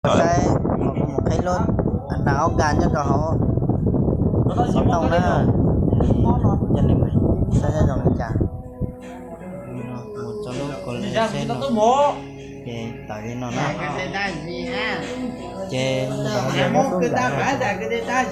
Saib, mus qhib lub nas ob kas nyob rau hauv xov tooj na, coj nej mus saib nyob zoo li cas. Mus txog lub ko le xeb no, ces tawm li no na. Ces mus txog lub nplawm no, nej thaum nej los,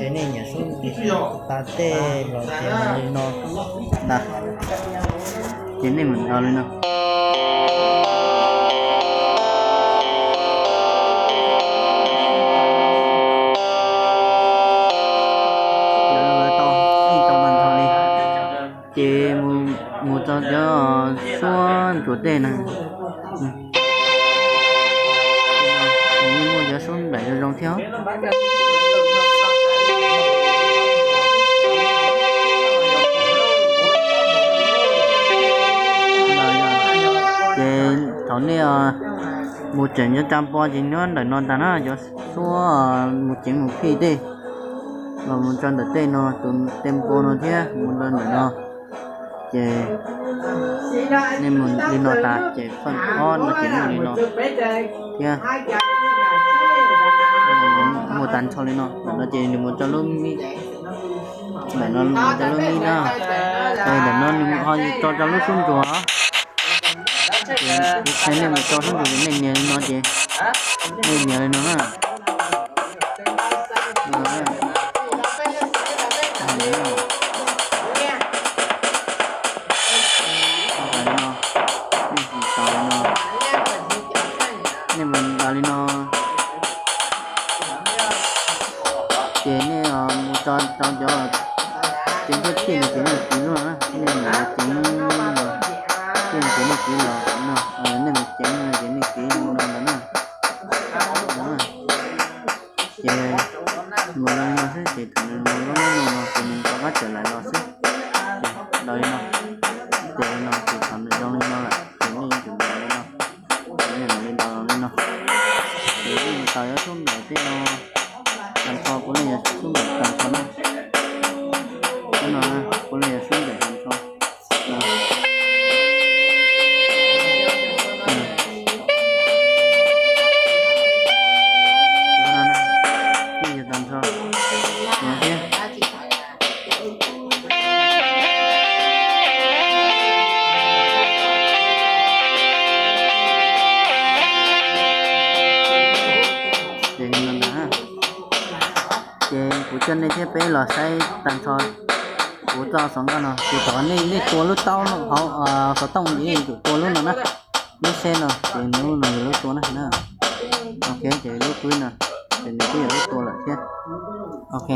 nej nyiam xub tas tej los ces mus li no ntag. Ces nej mus ntaus li no. Tau, tau tag nrho li. Ces mus txog cov suab ntsuas dej na. Yeej muaj cov suab nplaim zoo zoo thiab. Ces thaum nej mus tseem cov tsa npo ces nyob ntawm no ntag na, cov suab mus ceev mus phij tej los mus tso ntawm tej no, tus tej npo no thiab mus rau ntawm no. Ces nej mus li no tas ces phaj ob no ces muaj li no thiab. Muaj tag nrho li no, ntawm no ces nws mus tso lub mi, ntawm no mus tso lub mi na. Ntawm no nws ho tso rau lub sub ntsuas. Ces kuv qhia nej mus tso sub ntsuas ces nej nias li no ces nej nias li no na. Nej mus ntaus li no, ces nej mus tso rau cov ceev thiab phij no ces nej kis lub no, nej mus ceev los phij no ces nej kis los no, nej mus ceev no ces nej kis li no ntawd na. Ces mus zoo li no xwb ces thaum nws mus lub no no ces nws rov qab tawm lawm los xwb. Ces ntaus li no, ces li no ces thaum nws zoo li no lawm ces nej yuav tsum ntaus li no, ces nej mam li ntaus li no. Ces nej mus tau yuav sub nplaim tej no tag nrho, puav leej yog sub nplaim tag nrho na. Ub no puav leej yog sub nplaim tag nrho. Ub no, nej yog tag nrho no thiab. Ces li no ntag. Ces kuv coj nej thiab peb los saib tag nrho kuv txoj xov nkauj no. Ces thaum nej, nej tua lub taub hauv xov tooj ces nej yuav tsum tua lub no na. Lub seb no ces nws no yog lub tua na. Ok, ces lub qwb no ces nws twb yog lub tua lawm thiab. Ok.